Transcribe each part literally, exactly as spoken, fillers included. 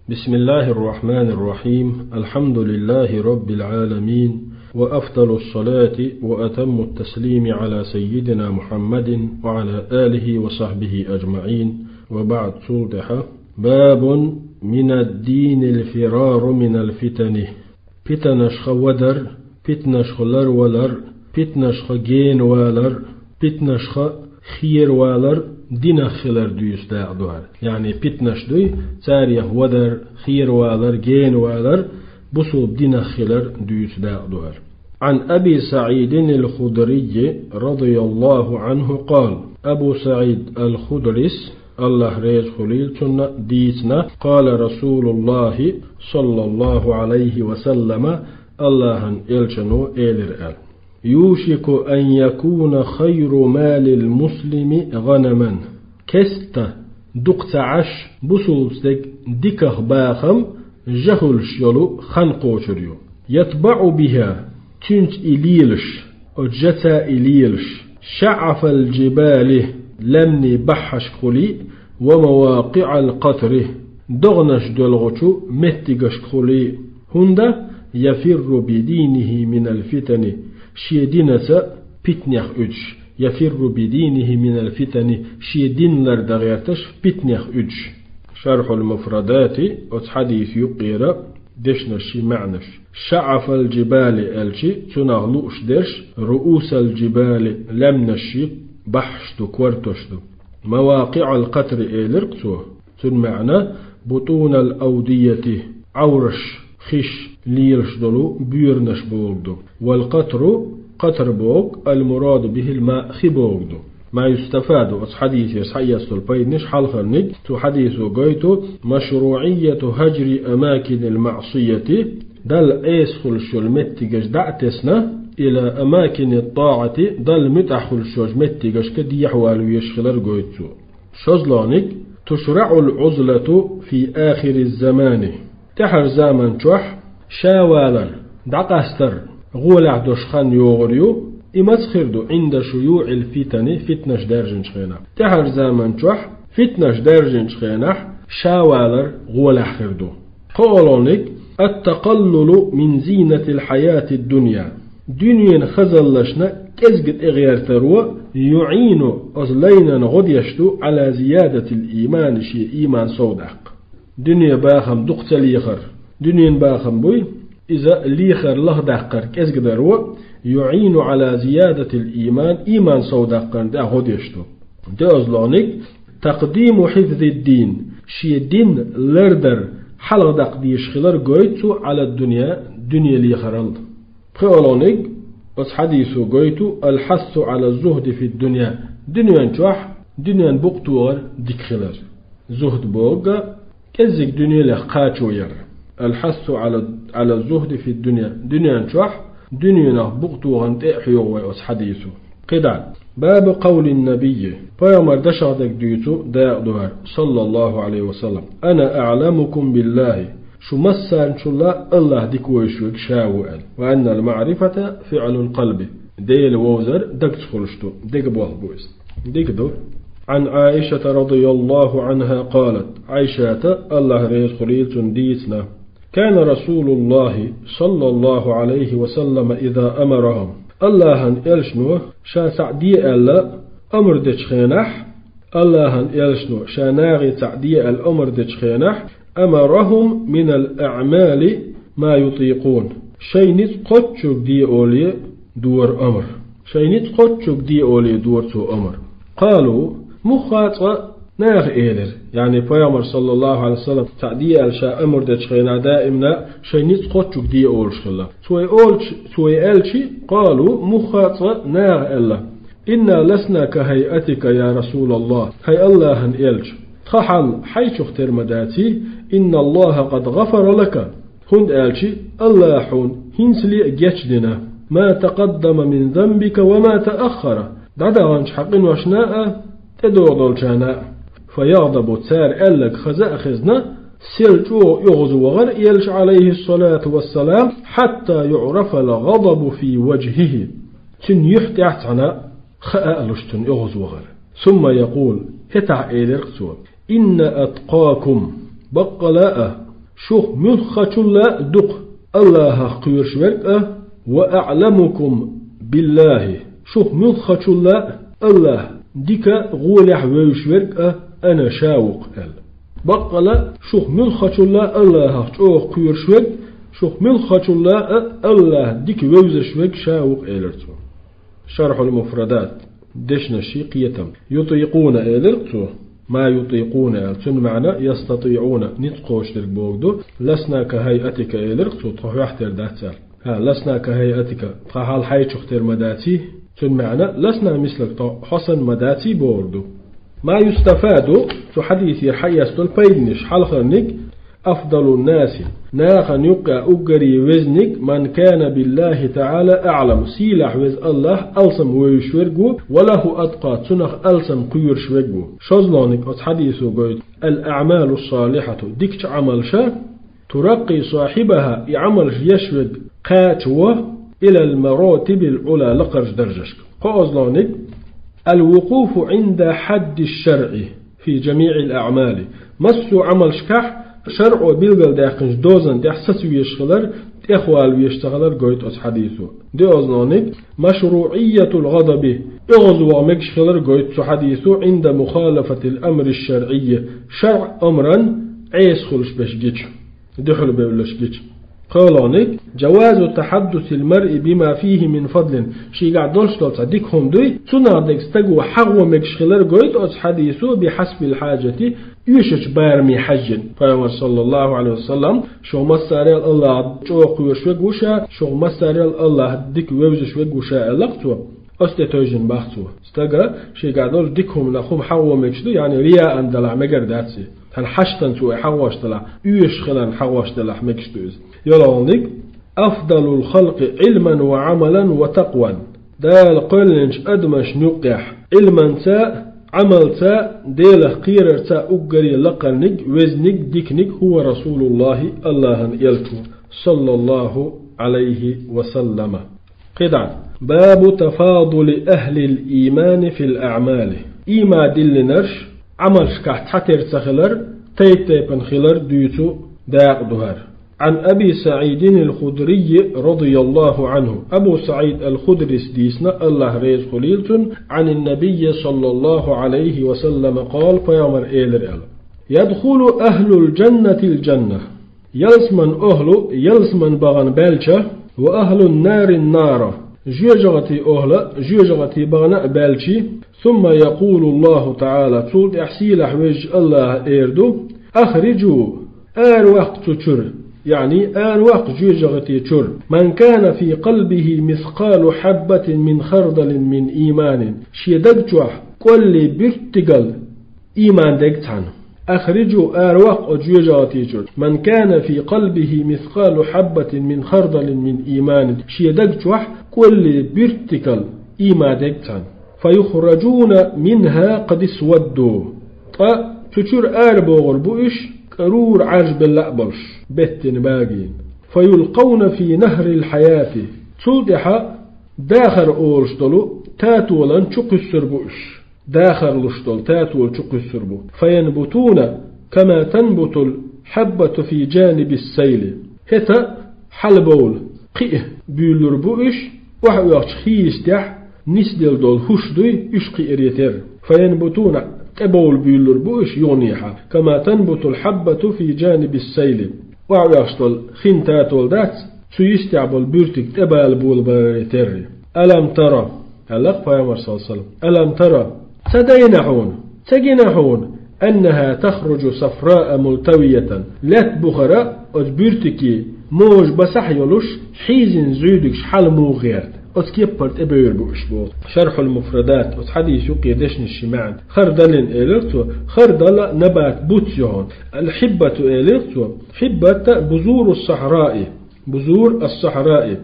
بسم الله الرحمن الرحيم. الحمد لله رب العالمين، وأفضل الصلاة وأتم التسليم على سيدنا محمد وعلى آله وصحبه أجمعين. وبعد. Цул тӀехьа: باب من الدين الفرار من الفتن. Питанашха вадар, питанашха ларвалар, питанашха генавалар, питанашха херавалар динах хилар дуьйцу дакъа ду хӀара. Яъни питанаш дуй, царех вадар, херавалар, генавалар бусулба динах хилар дуьйцу дакъа ду хӀара. عن أبي سعيد الخدري رضي الله عنه قال: Абу СаӀид ал-Худрис, АллахӀ реза хуьлийла цунна, дийцина: قال رسول الله صلى الله عليه وسلم, АллахӀан элчано элира аьлла: يوشك أن يكون خير مال المسلم غنما. Кеста дукха ца Ӏаш, бусулба стеган диках бахам жа хуьлуш йолу хан кхочур ю. يتبع بها, цуьнца и лелаш, оцу жаца и лелаш, شعف الجبال, лаьмнийн баххьашкахула, ومواقع القطر, догӀанаш доьлхучу меттигашкахула. ХӀунда? يفر بدينه من الفتن, шен динаца питанех уьдуш. يفر بدينه من الفتن, шен дин лардан гӀерташ питанех уьдуш. Шархьул Муфрадати, оцу хьадиса юккъера дешнаш ши маьӀнаш. شعف الجبال аьлчи, цунах лууш дерш, رؤوس الجبال, лаьмнаш ши баххьаш ду, кортош ду. مواقع القطر элира цо. Цуьнан маьӀна: بطون الأودية, Ӏовраш, хиш лелаш долу боьранаш бохург ду. والقطر, къатр бохург, المراد به الماء, хи бохург ду. ما يستفاد, оцу хьадисера схьаэцна долу пайданаш хьалхарниг, цу хьадисо гойту: مشروعية هجر أماكن المعصية, Далла Ӏеса хуьлуш йолу меттигаш дӀа а тесна, إلى أماكن الطاعة, Далла муьтӀахь хуьлуш йолчу меттигашка дехьавала везаш хилар гойту цо. ШозлагӀниг: تشرع العزلة في آخر الزمان. ТӀаьхьарчу заман чохь ша валар, дӀакъастар гӀолехь долуш хан йогӀур ю, и маца хир ду? عند شيوع الفتن, фитнаш даьржинчу хенахь. ТӀаьхьарчу заман чохь фитнаш даьржинчу хенахь ша валар гӀолехь хир ду. КхоалгӀниг: التقلل من زينة الحياة الدنيا. Дуьненан хазаллашна кӀезга тӀегӀертаро, يعين, оцу лайнан гӀо деш ду, على زيادة الإيمان, шен ийман сов даккха. Дуьненан бахам дукха ца лехар, дуьненан бахам буй, иза лехар лахдаккхар кӀезга даро, يعين على زيادة الإيمان, ийман сов даккхарна тӀехь гӀо деш ду. ДоьазлагӀниг: تقديم حفظ الدين, шен дин лардар хьалха даккха дезаш хилар гойту цо, على الدنيا, дуьне лехарал. ПхоьалгӀниг, оцу хьадисо гойту: الحث على الزهد في الدنيا, дуьнен чохь дуьнен букъ тохар дика хилар. Зухд бохург а кӀеззиг дуьненах кхачо яр. الحث على, على الزهد في الدنيا, дуьнен чохь дуьненах букъ тохарна тӀе а хьоьгу вай оцу хьадисо. КхидӀа: باب قول النبي, пайхамар дашах дерг дуьйцу дакъа ду хӀара, صلى الله عليه وسلم: أنا أعلمكم بالله, шу массарначул а АллахӀ дика вевзаш верг ша ву аьлла. وأن المعرفة فعل القلب, Дела вовзар дагца хуьлуш ду, дега болх бу иза. Дика ду. عن عائشة رضي الله عنها قالت, Ӏайшата, АллахӀ реза хуьлийла цунна, дийцина: كان رسول الله صلى الله عليه وسلم إذا أمرهم, АллахӀан элчано ша цхьаъ де аьлла омра дечу хенахь, АллахӀан элчано ша нахе цхьаъ де аьлла омра дечу хенахь, أمرهم من الأعمال ما يطيقون, шайн ницкъ кхоччург де олий дора омра. Шайн ницкъ кхоччург де олий дора цо омра. قالوا, муха цкъа наха элира. Яъни пайхамар, саллаллаху Ӏалайхи ва саллам, цхьаъ де аьлла ша омра дечу хенахь даимна шайн ницкъ кхоччург де олуш хилла. Цо и олуш, цо и аьлчи, قالوا, муха цкъа наха аьлла: إنا لسنا كهيئتك يا رسول الله, хӀай АллахӀан элча, тхан хьал хьайчух тера ма даций, إن الله قد غفر لك, хӀунда аьлча АллахӀа хьуна хӀинцале а гечдина, ما تقدم من ذنبك وما تأخر, дӀадаханчу хьан къиношна а, тӀедогӀу долчарна а. فيغضب, цара аьлларг хаза а хезна, сел чӀогӀа оьгӀазвахара элча, Ӏалайхиссалату вассалам, حتى يعرف الغضب في وجهه, цуьнан юьхь тӀехь цхьана хаа а луш цунна оьгӀазвахара. ثم يقول, хӀетахь элира цо: إن أتقاكم, баккъала а, Шух муьлххачулла а дукха Аллахах кхоьруш верг а, ва аъламукум биллахи. Шух муьлххачулла а Аллах дика гӀолехь вевзаш верг а ана ша ву-кх аьлла. Баккъала шух муьлххачулла а Аллахах чӀогӀа кхоьруш верг, шух муьлххачулла а Аллах дика вевзаш верг ша ву-кх, элира цо. Шархьул муфрадат. Дешнаш ши кхетам. Ютикъуна элира цо. Ма ютикъуна аьлла. Цун маьӀна ястатиъуна, ницкъ кхочушдерг бохург ду. Ласна ка хӀайъатика элира цо, тхо хьох тера дац аьлла. ХӀа, ласна ка хӀайъатика, тха хьал хьайчух тера ма даций. Цун маьӀна ласна мислак, тхо хьо санна ма даций бохург ду. Ма юстафаду, цу хьадисера хьаэцна долу пайданаш, хьалхарниг, афдалун наси, нахана юккъехь уггаре везниг, ман кана биллахи таъала аълам, сийлахь веза Аллах алсам вевзаш верг ву, ва лаху атка, цунах алсам кхоьруш верг ву. ШозлагӀниг оцу хьадисо гойту, ал аъмалу салихьату, дикачу Ӏамалша, тураккхи сахьибаха, и Ӏамалш еш верг кхачаво, илал маротибил Ӏула, лакхарчу даржашка. КхоалгӀаниг, ал-вукъуфу Ӏинда хьадди шаръи фи жамиъил аъмали. Массо а Ӏамалшкахь шаръо билгалдаьккхинчу дозан тӀехь саца везаш хилар, тӀехвала везаш ца хилар гойту оцу хьадисо. ДоьалгӀаниг, машруъиятул гӀадаби, оьгӀаз ваха мегаш хилар гойту цу хьадисо, Ӏинда мухалафатил амри шаръийи, шаръ амран Ӏеса хуьлуш берш гича. Дуьхьал бевллаш гича. КхоалгӀаниг, жавазу тахьаддусил маръи бима фихи мин фадлин. Шийгахь долуш долу цхьа дика хӀума дуй, цунах дерг стага хьахо мегаш хилар гойту оцу хьадисо, бихьасбил хьаджати, оьшучу бараме хьаьжжина. Пайхамар, саллаллаху Ӏалайхи ва саллам, шух массарел Аллах чӀогӀа кхоьруш верг ву ша, шух массарел Аллах дика вевзаш верг ву ша, аьлла-кх цо. Оцу тӀе тевжина бах цо. Стага шийгахь долуш дика хӀуманах хӀума хьахо мегаш ду, яъни рияан далахь мегар дац и. Цхьана хьаштан цо и хьахош далахь, оьшуш хиларна хьахош далахь мегаш ду иза. ЙоьалгӀаниг, афдалул халкъи Ӏилман ва Ӏамалан ва такъван. Дала кхоьллинчу адамашна юккъехь, Ӏилманца, Ӏамалца, Делах кхерарца уггаре лакхарниг, везниг, диканиг хӀува Расулуллахи, Аллахьан элча ву, саллаллаху Ӏалайхи ва саллама. КхидӀа. Бабу тафадули ахлил иймани фил аъмали. Ийман диллинарш Ӏамалшкахь цхьатера ца хилар, тайп-тайпана хилар дуьйцу дакъа ду хӀара. Ӏан Аби СаӀидин ал-Худрийи радияллаху Ӏанху. Абу СаӀид ал-Худрис дийцина, Аллах реза хуьлийла цунна, Ӏанин Набийи саллаллаху Ӏалайхи ва саллама къала, пайхамар элира аьлла: ядхулу ахлул жаннатил жанна. Ялсман охӀлу ялсман бахана баьлча, ва ахлун нарин нара, жоьжахати охӀла жоьжахати бахана а баьлчи, сумма якъулу Аллаху таъала, цул тӀаьхьа сийлахь везачу Аллаха эр ду: ахриджу, араваккха цу чуьра, яъни араваккха жоьжахати чуьра, ман кана фи къалбихи мискъалу хьаббатин мин хардалин мин ийманин, шен даг чохь кӀолли буьртигал ийман дерг цхьаьна. Ахриджу, араваккха оцу жоьжахати чуьра, ман кана фи къалбихи мискъалу хьаббатин мин хардалин мин ийманин, шен даг чохь кӀолли буьртигал ийман дерг цхьаьна. Фаюхраджуна минха къад исвадду. Ткъа цу чуьра арабохур бу уьш, кӀарура Ӏаьржа белла а болуш, беттина багийна. Фаюлкъавна фи нахрил хьаяти. Цул тӀаьхьа дахар олуш долу татолан чу кхуьссур бу уьш. Дахар луш долу татолан чу кхуьссур бу. Фаянбутуна, кама танбутул хьаббату фи жанибис сайли. ХӀета хьалабовла кхиъ буьйлур бу уьш, охьаоьхучу хи йистехь нисделла долу хӀуш дуй, уьш кхиаре терра. Фаянбутуна, тӀебовла буьйлур бу уьш юханехьа, кама танбутул хьаббату фи жанибис сайли. Охьаоьхуш долу хин татол дац, цу йистехь болу буьртиг тӀебала болабаларе терра. Алам тара, аьлла-кх пайхамар, саллаллаху Ӏалайхи ва саллам. Алам тара, ца дайна хьуна, ца гина хьуна, аннаха тахруджу сафраа мултавиятан, лаьтта бухара оцу буьртиге можа басахь йолуш, хьийзина зуьйдигаш хьала муха гӀерта. Оцу кеппара тӀебевр бу уьш боху. Шархьул муфрадат, оцу хьадис юккъе дешнаш ши маьӀна. Хардалин элира цо, хардала набат буц ю хьуна. Ал-хьиббату элира цо, хьиббата бузуру сахьраи. Бузур ас-сахьраи.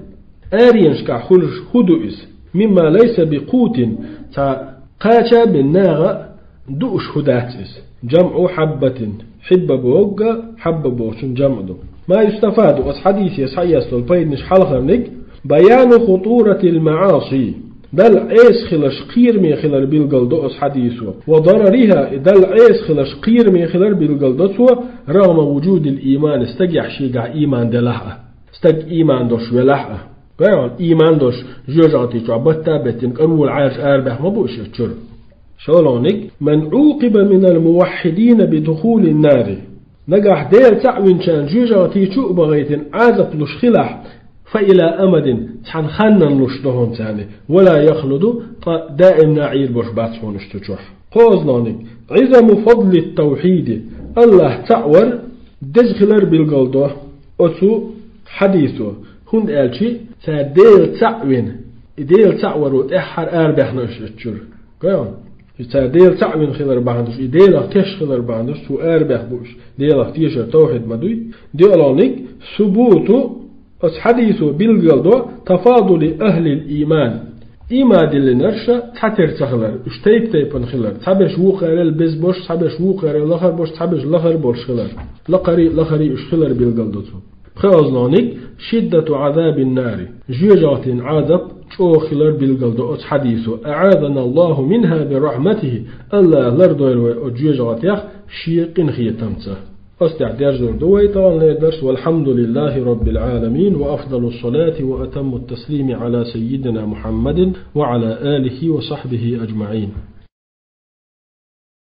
Аренашкахь хуьлуш хӀу ду иза? Мимма лайса би кхутин, цхьа кхача а бина наха дууш хӀу дац иза. ЖамӀу хьаббатин. Хьибба бохург, хьабба бохучун жамӀ ду. Ма юстафаду, оцу хьадисера схьаэцна долу пайданаш хьалхарниг, баяну хутуратил маӀаси. Далла Ӏеса хиларш кхераме хилар билгал до оцу хьадийсо. Ва дарариха, и Далла Ӏеса хиларш кхераме хилар билгал до цо, рагӀма вуджудил ийман, стагехь шегахь ийман делахь а. Стаг ийман долуш велахь а. Пайхамар ийман долуш жоьжахати чохь батта а беттина, кӀарвула Ӏаьржа арабаьхна ма бу уьш чуьра. ШолгӀаниг, ман Ӏукъиба минал муваххидина би духулин нари. Нагахь Дела цхьаъ винчарна жоьжахати чу а бахийтина Ӏазап луш хилахь, фа ила амадин, цхьана ханнан луш ду хьуна царна, вала яхлуду, ткъа даимна Ӏийр болуш бац хьуна уьш цу чохь. КхозлагӀаниг, Ӏизаму фадлит тавхьиди, Аллах цхьаъ вар деза хилар билгал до оцу хьадийсо, хӀунда аьлча цара Дела цхьаъ вина, и Дела цхьаъ варо тӀаьххьара арабаьхна уьш оцу чуьра. Гой хьуна? И цара Дела цхьаъ вина хилар бахьана долуш, и Делах теш хилар бахьана долуш, цо арабаьхна бу уьш. Делах тешар тавхьид ма дуй. ДоьалгӀаниг, субуту, оцу хьадийсо билгал до, тафадули ахлил ийман. Ийман диллинарша цхьатера ца хилар, уьш тайп-тайпана хилар, цхьаберш вукхарел беза болуш, цхьаберш вукхарел лахара болуш, цхьаберш лахара болуш хилар. Лакхарий, лахарий уьш хилар билгал до цо. ПхоьазлонигӀ, шиддату Ӏазабин нари, жоьжахатин Ӏазап чӀогӀа хилар билгал до оцу хьадийсо, аӀазана Аллаху минха би рахматихи, Аллах лардойла вай оцу жоьжахатех шен къинхетамца. Оцу тӀехь дерзор ду вай таханлера дарс, валхьамдулиллахи раббил Ӏаламин, ва афдалу салати ва атамму таслими Ӏала саййидина Мухьаммадин ва Ӏала алихи ва сахьбихи аджмаӀин.